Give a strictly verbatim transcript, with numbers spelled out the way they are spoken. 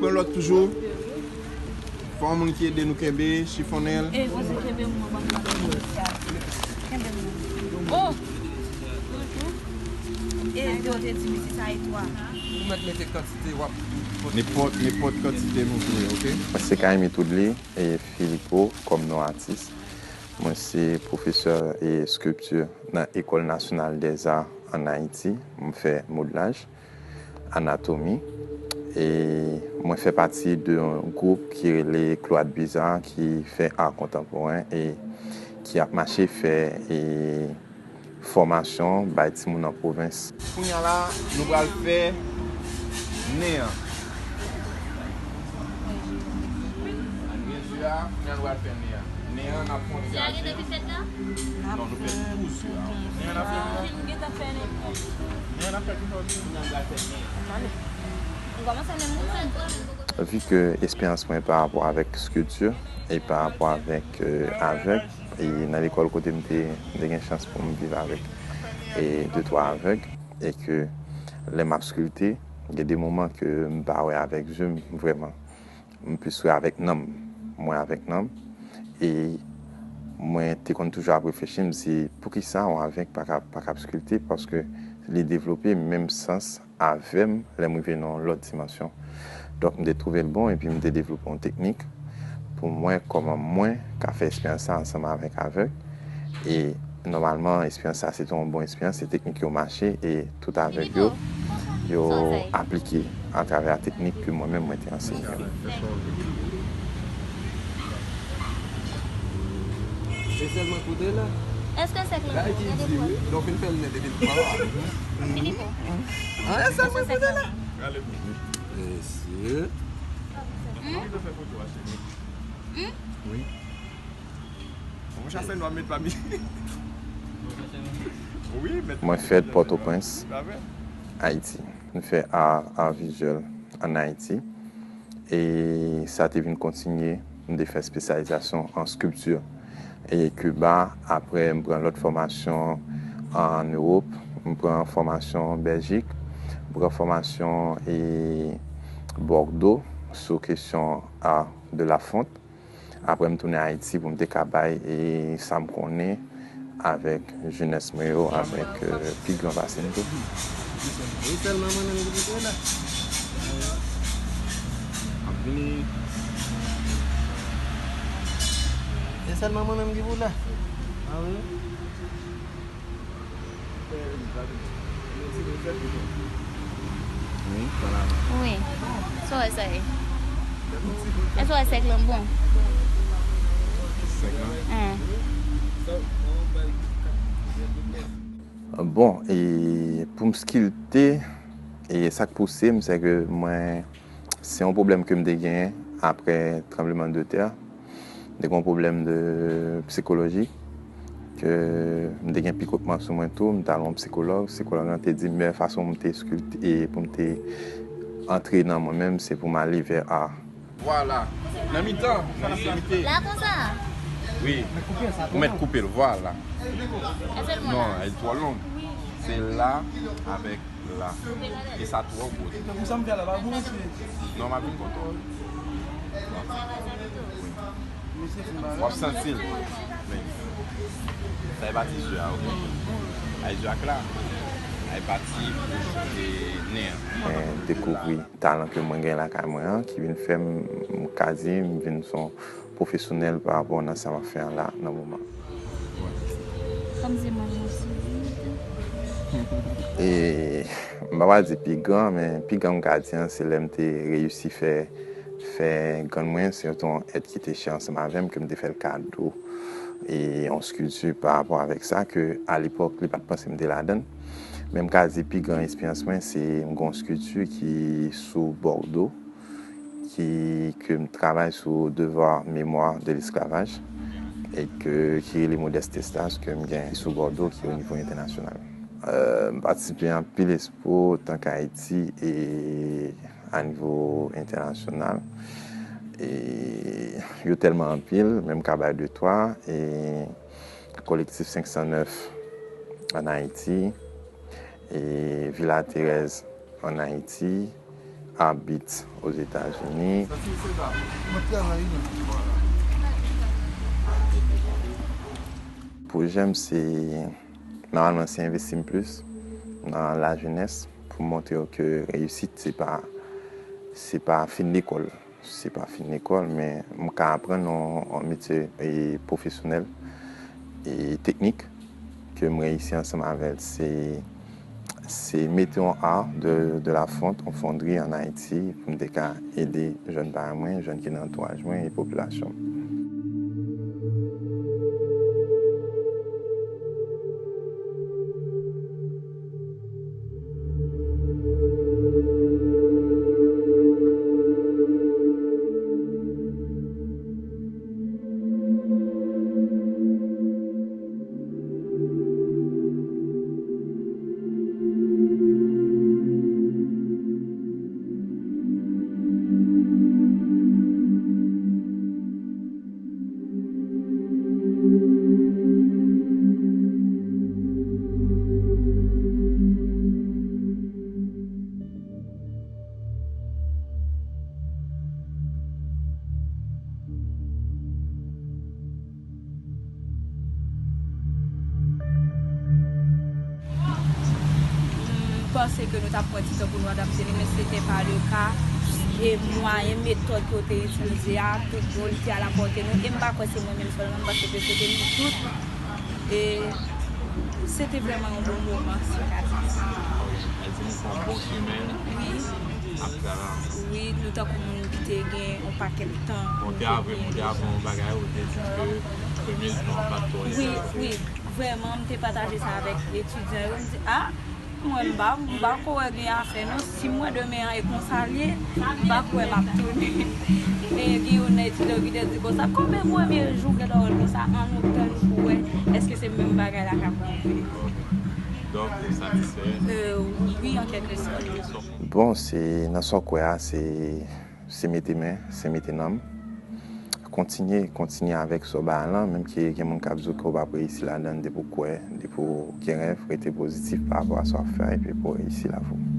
Yon lòt toujou. Fò yon moun ki ede nou kenbe, chifonnen l. E, Rosie, kenbe m, mwen, mwen, mwen. Kenbe m. Oh! E, yo te di, mesi, sa e twa. Ou mèt mete kantite w ap. Nenpòt, nenpòt kantite nou vle, oke? Mwen se Kaimi Toudly e Filipo kòm non atis. Mwen se pwofesè e skilpti nan École Nationale des Arts en Haïti. Mwen fè modlaj, anatomi, e mwen fè pati de yon gwoup ki rele Cloître Bizarre ki fè ar kontanporen e ki ap mache fè e fòmasyon bay timoun nan pwovens. Kounye a la, nou pral fè nen an. Ann gen je a, kounye a nou pral fè nen an. Nen an, n ap fè yon ti aje. Non, nou fè tou je a. Nen an, n ap fè nen an. Nen an, n ap fè tou jodi. Kounye a nou pral fè nen an. Vi ke esperyans mwen pa rapò avèk skilti e pa rapò avèk, euh, avèg, e nan lekòl kote m te, m te gen chans pou m viv avèk, e de twa avèg, e ke lè m ap skilte, gen de moman ke m pa wè avèk je m vrèman. M plis wè avèk nanm. M wè avèk nanm. E mwen te konn toujou ap reflechi, m di, poukisa yon avèg pa ka, pa ka ap skilte? Paske li devlope menm sans avè m lè m rive nan yon lòt dimansyon. Donk, m te twouve l bon epi m te devlope yon teknik pou mwen, kòman mwen ka fè esperyans sa ansanm avèk avèg. E nòmalman, esperyans sa se te yon bon esperyans, se teknik yo mache e tout avèg yo, yo aplike atravè teknik ke mwen menm mwen te ansenye yo. Se sèlman kote la. Èske se klè? Bagay ki di wi. Lè w fin fè l nèt epi l pran la. Fini pou. Ah, e sèlman kote la. Mesye. Hmm? Wi. Mwen fèt Pòtoprens, Ayiti. M fè ar, ar vizyèl ann Ayiti. E sa te vin kontinye, m te fè espesyalizasyon an skilpti. E Kiba, apre m pran lòt fòmasyon ann Ewòp, m pran fòmasyon Bèljik, m pran fòmasyon e Bòdo sou kesyon ar de la font. Apre m tounen Ayiti pou m te ka bay e sa m konnen avèk jenès mwen yo, avèk, euh, pi gran pase m tou. E sèlman mwen menm ki pou la. Ap vini. E sèlman mwen menm ki pou la. Ah wi. Wi. Sa w wè sa ye? Èske w wè sèk lan bon? Sèk lan? Bon, e pou m skilte, e sa k pouse m, se ke mwen, se yon pwoblèm ke m te genyen apre tranblemanntè. M te gen yon pwoblèm de psikolojik, ke m te gen pikotman sou mwen tou, m t al yon psikològ, psikològ lan te di m meyè fason pou m te eskilte e pou m te antre nan mwen menm, se pou m ale vè ar. Vwala. Nan mitan, nan ekstremite. La konsa? Wi. Ou mèt koupe l, vwala. Non, li twò long. Se la avèk la. E sa twò kout. Non, m ap vin kote w. Wi. W ap santi l. Men, sa e pati je a, oke? Ay je ak la. Ay pati pou nen an. Mwen dekouvri talan ke mwen gen lakay mwen an, ki vin fè m, m ka di, m vin son pwofesyonèl pa rapò nan sa m ap fè an la, nan moman. Kòmsi mwen gen yon ti vide. E, m pa pral di pi gran, men pi gran m ka di an, se lè m te reyisi fè, fè grann mwen, se yon èt ki te chè ansanm avè m, ke m te fè l kado, e yon skilti pa rapò avèk sa, ke alepòk, li pa t panse m te ladan l. Men m ka di pi gran esperyans mwen, se m gen yon skilti ki sou Bòdo, ki, ke m travay sou devwa memwa de lesklavaj, e ke, ki rele Modeste Stas, ke m gen sou Bòdo, ki o nivo entènasyonal. Euh, m patisipe anpil ekspo, tank Ayiti, e a nivo entènasyonal. E yo tèlman anpil, men m ka bay de twa, e Kolektif senk san nèf ann Ayiti, e Villa Thérèse ann Ayiti, Habite aux États-Unis. Pwojè m se, nòmalman, se envesti m plis nan lajenès pou montre yo ke reyisit, se pa, se pa fin lekòl. Se pa fin lekòl, men m ka aprann yon, yon metye, e, pwofesyonèl e teknik ke m reyisi ansanm avè l. Se, se mete yon art de, de la fonte, yon fonderie ann Ayiti, pou m te ka ede jèn parèy mwen, jèn ki nan antouraj mwen e popilasyon m. M panse ke nou t ap pran ti tan pou nou adapte nou, men se te pa le ka. E mwayen, metòd ke yo te itilize a, tout bon, li te alapòte nou. E m pa kwè se mwen menm sèlman, m panse ke se te nou tout. E se te vrèman yon bon moman, si w ka di sa. Wi. Wi, nou tankou moun ki te gen yon pakèt tan. Bon, te avè, te avè yon bagay, ou te di ke premye jou an pa t twò enterese. Wi, wi, vrèman, m te pataje sa avèk etidyan yo. M di, a, mwen, m pa, m pa ko wè gen afè, non. Si m wè demen an e konsa l ye, m pa kwè m ap tounen. E gen youn nan etidyan yo ki te di konsa, konbyen premye jou w gentan wè l konsa, an nou tann pou wè, èske se menm bagay la k ap rive. Donk, ou satisfè? Euh, wi, an kèlke sòt. Bon, se nan sa w kwè a, se, se mete men, se mete nanm. Kontinye, kontinye avèk sa w bay lan, menm ke gen moun k ap di w ke w p ap reyisi ladan l, depi w kwè, depi w gen rèv, rete pozitif pa rapò a sa w ap fè a, epi pou w reyisi lavi w.